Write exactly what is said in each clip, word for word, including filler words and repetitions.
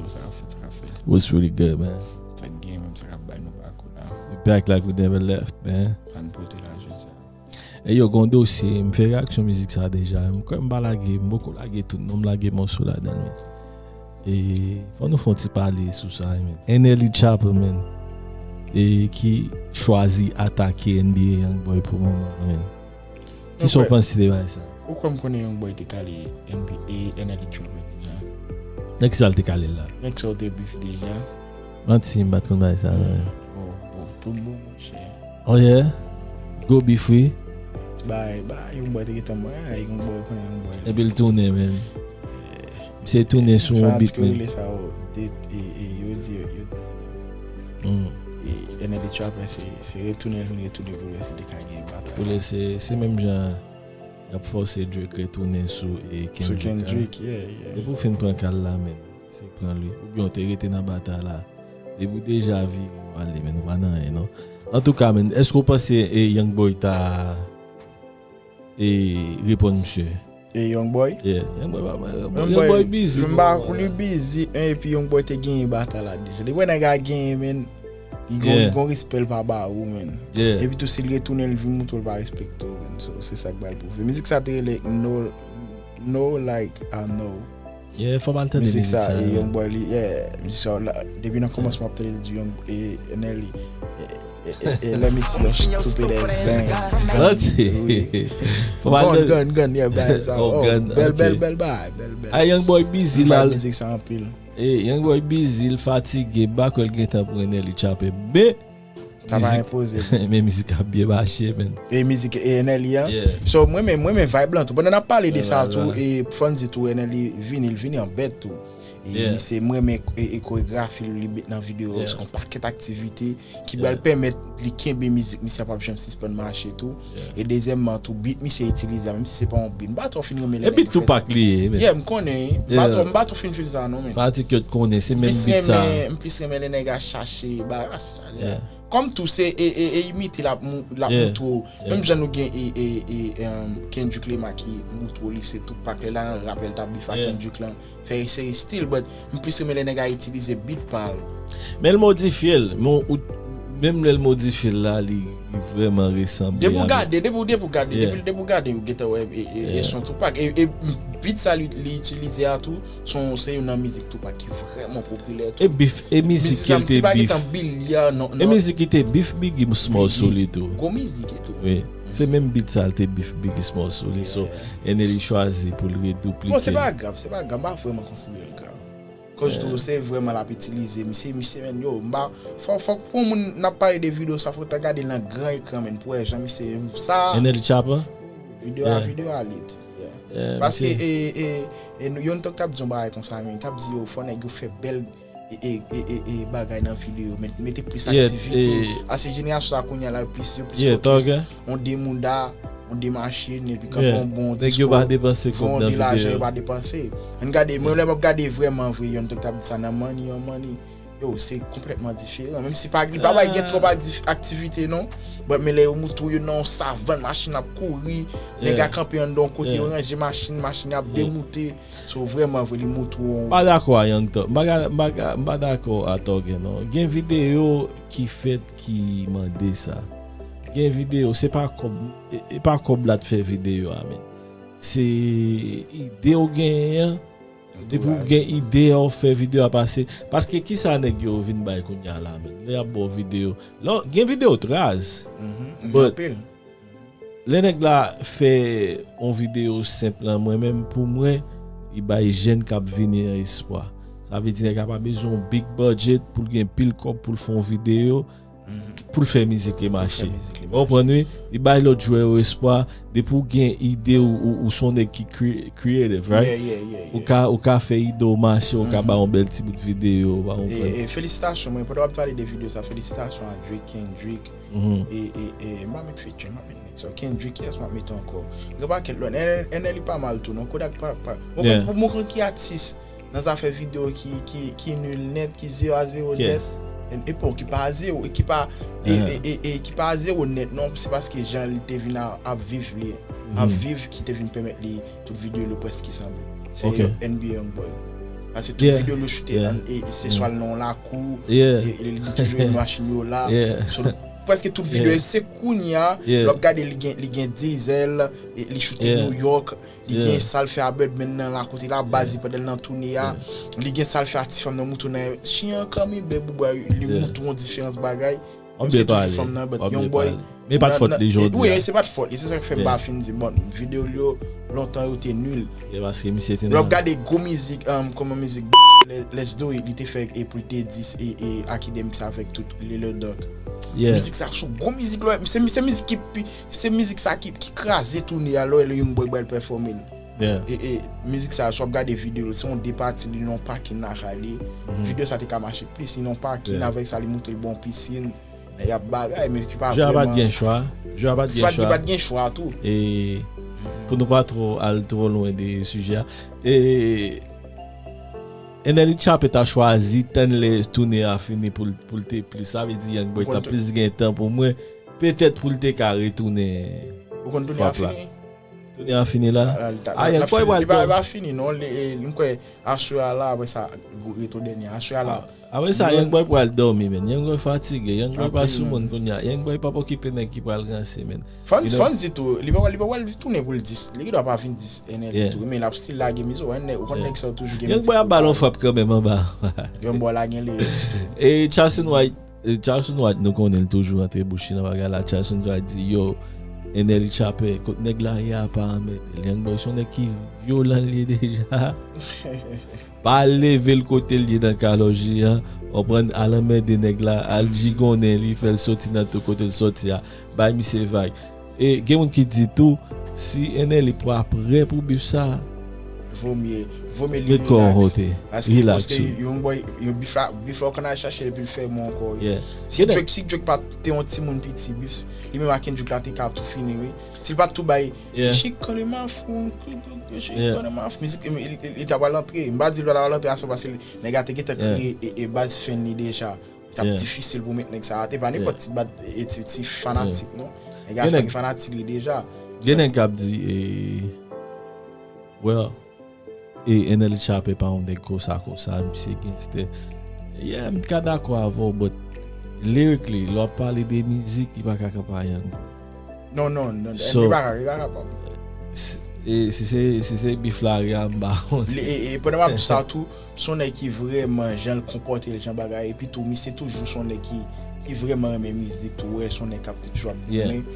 Sa k ap fèt, sa k ap fèt. What's really good, man? Sa k gen menm, sa k ap bay nou pakou la. We back like we never left, man. Sa n pote la jodi a. E yo, gon dosye, m fè reaksyon mizik sa deja. M kwè m pa lage, m poko lage tout, non, m lage mòso ladan l, men. E fò nou fè yon ti pale sou sa, men. N L E Chopper, men. E ki chwazi atake N B A Youngboy pou moman, men. Kisa w panse de bagay sa? Ou kwè m konnen Youngboy te kale N B A, N L E Chopper deja? Nan kisa l te kale l la? Nèg sa w te bif deja? Manti, m pa t konn bagay sa, non. Oh, oh, tout bon, monchè. Oh yeah? Gwo bif, wi. Bay, bay, Youngboy te gentan mwen, ay, Youngboy, ou konnen Youngboy. Epi l tounen, men. Misye tounen sou yon beat, men. Sa yo, de, e, e, yo di, yo di. Mm. E, N L E Chopper, se, se retounen, vin retounen pou lè se te ka gen batay. Pou lè se, se menm jan y ap fòse Drake retounen sou e Sou Kendrick. Kendrick, yeah, yeah. Depi w fin pran kal la, men, se pran li. Oubyen w te rete nan batay la. Depi w deja vire w ale, men, ou pa nan anyen, non. Antouka, men, èske w panse e Youngboy ta e reponn misye? E Youngboy? Yeah, Youngboy pa, Youngboy busy. M pa kou li busy, en, epi Youngboy te genyen batay la deja. Li wè nèg a genyen, men. Li gon, Yeah. li gon respè l pa ba ou, men. Yeah. Epi tou, si l retounen, l vin moutre w l pa respekte w, men. So, se sa k ba l pwouve. Mizik sa te rele No, No Like I Know. Yeah, fò m al tande Mizik mizik sa, sa, e yeah. Youngboy li, yeah, mizik sa, la, depi nan kòmansman, ap tande li di Young, e, N L E, e, e, e, let me see your stupid ass bang. Manti. Wi. Fò m al Gun, tande. Gun, Gun, yeah, bèl sa. Oh, Oh, Gun, bèl, ok. Bèl, bèl, bay, bèl, bèl. A Youngboy busy M la. vibe mizik sa anpil. E Youngboy busy, l fatige, m pa kwè l gentan pou N L E Chopper. Men, Sa pa mizik- enpoze. Men mizik ap byen mache, men. E mizik e N L E a. Yeah. So, mwen menm, mwen menm vibe lan tou. Pandan n ap pale de Vibe sa la. Tou, e Fondy tou, N L E vini, l vini an bèt tou. E Yeah. misye, mwen menm e, e koregrafi l, li met nan videyo, Yeah. se yon pakèt aktivite ki Yeah. pral pèmèt li kenbe mizik misye a p ap janm sispann mache tou. Yeah. E dezyèmman tou, beat misye itilize a, menm si se pa yon beat, m pa twò fin renmen lè E beat nèg yo fè sa. Tupac li ye, men. Yeah, m konnen. M pa Yeah. twò, m pa twò fin feel sa non, men. Fatig yo t konnen, se M menm plis beat sa. renmen, m plis renmen lè nèg a chache bagay sa. Yeah. Kòm tou se e, e, e imite l ap mou-, l ap Yeah. moutre w. Yeah. Menm jan nou gen e, e, e, um, Kendrick Lamar ki moutre w li se Tupac lè la nan rap lè l t ap beef ak Yeah. Kendrick lan. Fè eseye still, but m plis renmen lè nèg a itilize beat pa l. Men l modifye l. Men ou, menm lè l modifye l la, li, li vrèman resanble. Depi w Avèk gade, depi w, depi w gade, Yeah. depi, depi w gade, ou gentan wè e, e, e Yeah. son Tupac. E, e beat sa li, li itilize a tou, son, se youn nan mizik Tupac ki vrèman popilè tou. E beef, e mizik Mizik ke sa, l m te si pa beef. Gentan bil li a, non, E non. Mizik ki te beef Biggie Smalls sou li tou. Gwo mizik e tou. Wi. Se menm beat sa l te beef Biggie Smalls sou li. So, N L E chwazi pou l reduplike. Bon, se pa grav, se pa grav, m pa vrèman konsidere l grav. Koz tou, se vrèman l ap itilize, misye, misye, men, yo, m pa, fò, fòk pou moun n ap pale de videyo sa, fòk ta gade l nan gran ekran, men, pou wè jan misye, sa, N L E Chopper? videyo a, Yeah. videyo a lit. Yeah. Yeah, Paske, misye. e, e, e, nou, Young Thug t ap di yon bagay konsa, men, t ap di, yo, fò nèg yo fè bèl e, e, e, e, e bagay nan videyo, met, mete plis Yeah, aktivite. e- Ase jenerasyon sa kounye a la, yo plis, yo plis Yeah, fokis Thug, eh? On de mouda, on de machin, epi kanpe Yeah. on bon Nèg yo pa disko, depanse fè kòb on nan de lajan, videyo. Yo pa depanse. Ann gade, mwen lè m ap gade vrèman vre, Young Thug t ap di sa nan Money on Money. Yo, se konplètman diferan. Menm si pa, li pa bay gen twòp aktif-, aktivite, non. But, men lè yo moutre w yo nan yon savann, machin ap kouri, nèg Yeah. a kanpe anndan yon kote, yo Yeah. ranje machin, machin ap Yeah. demoute. So, vrèman vre, li moutre w. M pa dakò a Young Thug. M pa ga-, m pa ga-, m pa dakò a Thug, non. Gen videyo ki fèt ki mande sa. Gen videyo, se pa kòb, e, e pa kòb la t fè videyo a, men. Se ide w genyen an. Depi w gen ide a, w fè videyo a pase. Paske kisa nèg yo vin bay kounye a la, men? Lè y ap ba w videyo. Lè, gen videyo t raz. Mhm, But- anpil. Lè nèg la fè yon videyo senp lan, mwen menm, pou mwen, li bay jèn k ap vini an espwa. Sa vle di nèg la pa bezwen yon big budget pou l gen pil kòb pou l fè yon videyo, pou l fè mizik li mache. Fè mizik li Ou konprann, wi? Li bay lòt jwè yo espwa. Depi w gen ide, ou, ou, ou se yon nèg ki cre-, creative, right? Yeah, yeah, yeah, Ou yeah. ka, ou ka fè ide w mache, ou ka bay yon bèl ti bout videyo, ou pa konprann. E, e felisitasyon, mwen, pandan w ap pale de videyo sa, felisitasyon a Drake, Kendrick, Mhm. e, e, e, m pa met feature, m pa met nèg sa. Kendrick, yes, m ap met ankò. Gen pakèt lòt. N L E pa mal tou, non. Kodak pa, pa. Mwen Yeah. konn, mwen konn ki atis nan zafè videyo ki, ki, ki nil nèt, ki zewo a zewo nèt. Yes. E, e pa, ki pa a zewo, e ki pa, e, Uh-huh. e, e, e ki pa a zewo nèt, non. Se paske jan li te vin a, ap viv li, ap Mhm. viv ki te vin pèmèt li tout videyo li prèske sanble. Se Ok. yo N B A Youngboy. Paske tout videyo l yo choute nan, e, e se swa l nan yon lakou, e, e li toujou gen machin yo la. So, prèske tout videyo, e se kounye a, lè w ap gade, li gen, li gen Diesel, e li choute New York, li gen sa l fè a Birdman nan la kote l ap baze pandan l nan toune a, li gen sa l fè a ti fanm nan, mouton nan, she a call me baby boy, li moutre yon diferans bagay. Menm si se toujou fanm nan, but Young Boy. Men pa t fòt li jodi a. Wi, se pa t fòt li, se sa k fè m pa fin di, bon, videyo l yo, lontan yo te nil. E paske misye te nan. Lè w ap gade gwo mizik, um, kòman mizik Let's Do It, li te fè e pou l te di e, e Akademiks avèk tout Lil Durk. Mizik sa, se gwo mizik, lè, se, se mizik ki pi, se mizik sa ki, ki kraze toune a, lè w wè lè Young Boy pral pèfòme l. E, e mizik sa, si w ap gade videyo l, se yon de pati, li nan yon pakin lakay li. Videyo sa te ka mache plis, li nan yon pakin, avèk sa, li moutre l bò yon pisin. Nèg ap bagay, men ki pa vrèman. Jwe a pa t gen chwa. Jwe a pa t gen chwa. Li pa t gen chwa tou. E pou nou pa twò al twò lwen de sijè a. E N L E Choppa ta chwazi tann lè toune a fini pou l, pou l te plis. Sa vle di Young Boy ta plis gen tan pou mwen. Petèt pou l te ka retounen. Ou konn toune a fini? Toune a fini la? A, Young Boy pral dòmi. Li pa fini non, li, e, m kwè aswè a la, apre sa, reto dènye aswè a la. Apre sa, Young Boy pral dòmi, men. Young Boy fatige, Young Boy pa sou moun kounye a. Young Boy p ap okipe nèg ki pral ranse, men. Fò n, fò n di tou, li pa, li pa pral tounen pou l di, li gendwa pa vin di N L E tou, men l ap still lage mizik, ou konn nèg sa yo toujou gen mizik. Young Boy ap ba l yon frap kanmenm anba. Young Boy la gen lyrics tou. E Charleston White, E, Charleston White, nou konnen l toujou antre bouch li nan bagay la. Charleston White di, yo, N L E Choppa, kot nèg la ye a pa anmède l. Young Boy se yon nèg ki vyolan l ye deja. Pa leve l kote l ye nan kalòj li an. Konprann, al anmède nèg la, al jigonnen li, fè l soti nan tout kote l soti a. Bay misye vag. E gen moun ki di tou, si N L E pa prè pou bif sa, vomye, vomye li rilaks. Paske, paske yon bòy, yon bif la, bif la ou konn al chache epi l fè mò ankò. Si Drake, si Drake pa t te yon timoun piti, bif, li menm ak Kendrick la te ka tou fini, wi. Si l pa t tou bay, she calling my phone, she calling my phone, mizik, li, li, li ta pral antre. M pa di l pa ta pral antre a sa paske nèg la te gentan kreye e, e baz fan li deja. Li t ap difisil pou met nèg sa a. Te pa nenpòt ti bad, e, ti, ti fanatik, non. Nèg la fè fanatik li deja. Gen nèg k ap di, e, well, e, N L E Choppa pa yon nèg konsa, konsa, misye gangster. Yeah, m ka dakò avè w, but lyrically, lè w ap pale de mizik, li pa ka kanpe a Young Boy. Non, non, non, li pa ka, li pa kapab. Si, e, si se, si se bif la, m pa konn. E, e, pandan m ap di sa tou, se yon nèg ki vrèman, jan l konpòte l, jan bagay, epi tou, misye toujou se yon nèg ki, ki vrèman renmen mizik tou, wè, se yon nèg k ap toujou ap goumen.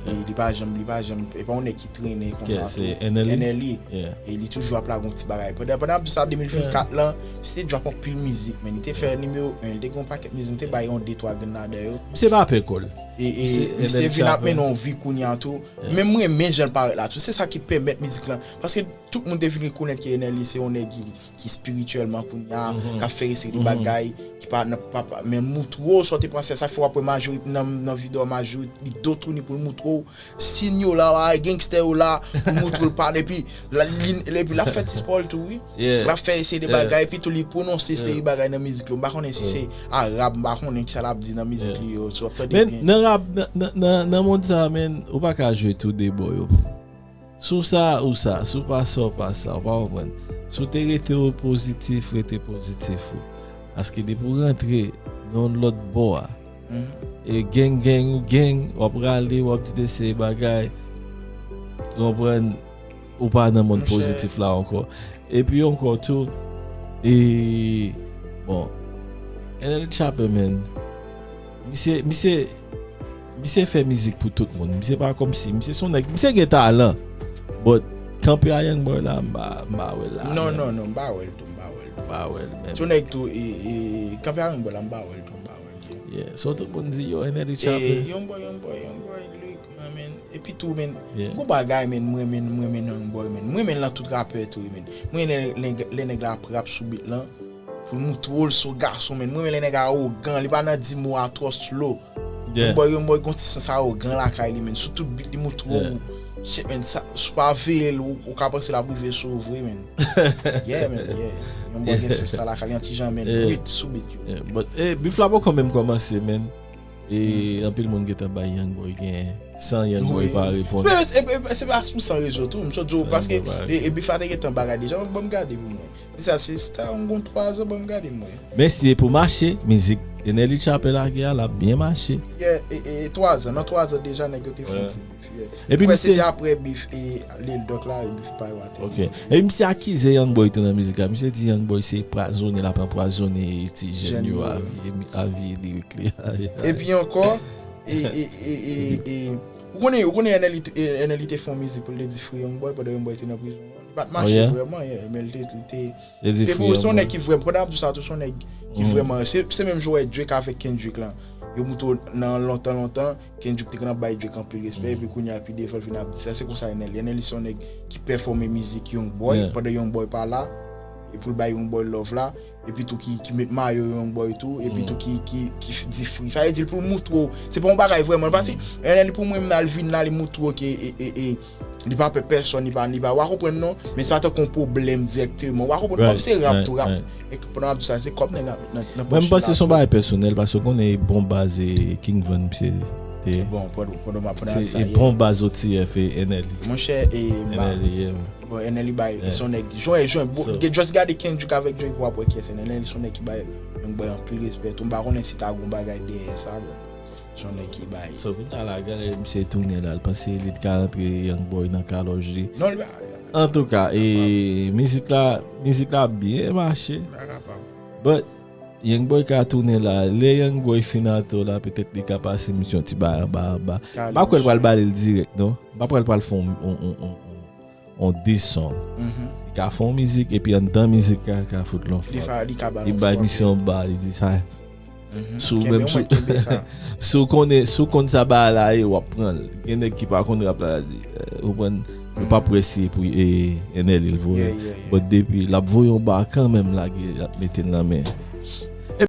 E li pa janm, li pa janm, e pa yon nèg ki trennen konsa tou. N L E. E li toujou ap lage yon ti bagay. Pandan, pandan m ap di sa, de mil vennkat lan, misye te drop anpil mizik, men li te fè nimewo en, li te gen yon pakèt mizik, li te bay yon de twa grenn ladan yo. Misye pa pè kò l. E, e misye vin ap mennen yon vi kounye a tou. Menm mwen renmen jan l parèt la tou. Se sa ki pèmèt mizik lan. Paske tout moun te vin rekonèt ke N L E se yon nèg ki, ki espirityèlman kounye a, k ap fè yon seri de bagay, ki pa nan, pa, pa, men moutre w sa w te panse, sa fè w ap wè majorite nan, nan videyo a, majorite li do touni pou l moutre w siy yo la, gangster yo la, pou l moutre w l pa, epi la, li, epi l ap fè ti spòl tou, wi. L ap fè yon seri de bagay, epi tou li pwononse seri bagay nan mizik yo. M pa konnen si se arab, m pa konnen kisa l ap di nan mizik li yo, si w ap tande byen. Men nan rap, nan, nan, nan, nan mond sa a, men, ou pa ka jwe tou de bò yo. Si w sa, ou sa. Si w pa sa, ou pa sa. Ou pa konprann. Si w te rete w pozitif, rete pozitif ou. Paske depi w rantre nan yon lòt bò a, e gang, gang, ou gang, w ap rale, w ap di de seri bagay. Ou konprann, ou pa nan mond pozitif la ankò. Epi ankò tou, e, bon, N L E Choppa, man, misye, misye, misye fè mizik pou tout moun. Misye pa kòmsi, misye se yon nèg, misye gen talan. But, kanpe a Young Boy la, m pa, m pa wè l la, man. Non, non, non, m pa wè l tou, m pa wè l tou. M pa wè l, man. Se yon nèg tou, e, e, kanpe a Young Boy la, m pa wè l tou, m pa wè l tou. Yeah, so tout moun di, yo, N L E Choppa. Young Boy, Young Boy, Young Boy, lyrikman, man. Epi tou, man, gon bagay, man, m renmen, m renmen Young Boy, man. M renmen l nan tout rapè tou, man. M renmen lè, lè, lè nèg la ap rap sou beat lan. Pou l moutre w l se yon gason, man. M renmen lè nèg awogan, li pa nan di mo a twò slow. Young Boy, Young Boy gon ti sans awogan lakay li, man. Sou tout beat li moutre w. Shit, man, sa, si w pa veye l, ou, ou ka panse l ap rive sou ou vre, man. Yeah, man, yeah. Young Boy gen sans sa lakay li, yon ti jan, man. Prit sou beat yo. Yeah, but, eh, bif la poko menm kòmanse, man. E anpil moun gentan bay Young Boy gen, san Young Boy pa reponn. Se pa pou san rezon tou, m sot di w, paske e bif la te gentan bagay deja, ban m gade pou mwen. Se sa, se star, m gon twa zan, ban m gade mwen. Mesye, pou mache, mizik Enely Chapè lage a, l ap byen mache. Yeah, e twa zan, nan twa zan deja nèg yo te fè yon ti bif. Epi misye te apre bif e Lil Durk la, e bif pa yo atè. Ok. Epi misye akize Young Boy tou nan mizik la. Misye di Young Boy se pwazone l ap anpwazone ti jèn yo a vye lirik li. Epi ankò, e, e, e, e, e, ou konnen, ou konnen Enely te fè yon mizik pou l te di free Young Boy pandan Young Boy te nan prizon. Li pa t mache vrèman, yeah, men li te, li te Depi se yon nèg ki vrèman, pandan m ap di sa tou, se yon nèg ki vrèman, se menm jan w wè Drake avèk Kendrick lan. Yo moute w nan lontan lontan, Kendrick te konn ap bay Drake anpil respè, epi kounye a pi devan l vin ap di sa, se konsa Enely. Enely se yon nèg ki pèfòme mizik Young Boy, pandan Young Boy pa la, epi l bay Young Boy love la, epi tou ki, ki met mayo Young Boy tou, epi tou ki, ki, ki di free. Sa vle di l pou l moutre w, se pa yon bagay vrèman, paske Enely pou mwen, m nan l vin la, li moutre w ke, e, e, e, Li pa pè pèsòn, li pa, li pa, w a konprann non, men sa tankou yon pwoblèm dirèkteman. W a konprann, kòm se rap tou, rap tou. E pandan w ap di sa, se kòb nèg la met nan, nan pòch li la tou. Mwen, m panse se yon bagay pèsonèl, paske w konnen e bon baz e King Van misye te. Bon, pandan, pandan m ap pran sa, e bon baz O T F e Enely. Monchè, e m pa. Enely, yeah. Bon, Enely bay, se yon nèg, jwenn, jwenn, just gade Kendrick avèk Drake pou w ap wè kiyès Enely. Enely se yon nèg ki bay, yon bay anpil respè tou. M pa konnen si ta gon bagay dèyè sa, bon. Se yon nèg ki bay. So, kounye a la, gade misye tounen la, l panse li t ka rantre Young Boy nan kalòj li. Non, li pa. Antouka, e, mizik la, mizik la byen mache. Li pa kapab. But, Young Boy ka tounen la. Lè Young Boy fin atò la, petèt li ka pase misyon ti bay anba anba. M pa kwè l pral ba li l dirèk, non. M pa kwè l pral fè yon, yon, yon, yon yon diss song. Li ka fè yon mizik epi anndan mizik la, li ka fout l yon flòp. Li bay misye yon ba, li di sa. Si w menm, si w konnen, si w konn sa ba la ye, w ap pran l. Gen nèg ki pa konn rap la, di, ou konprann, yo p ap wè si e pou Enely l voye. But depi l ap voye yon ba kanmenm, lage, l ap mete l nan men.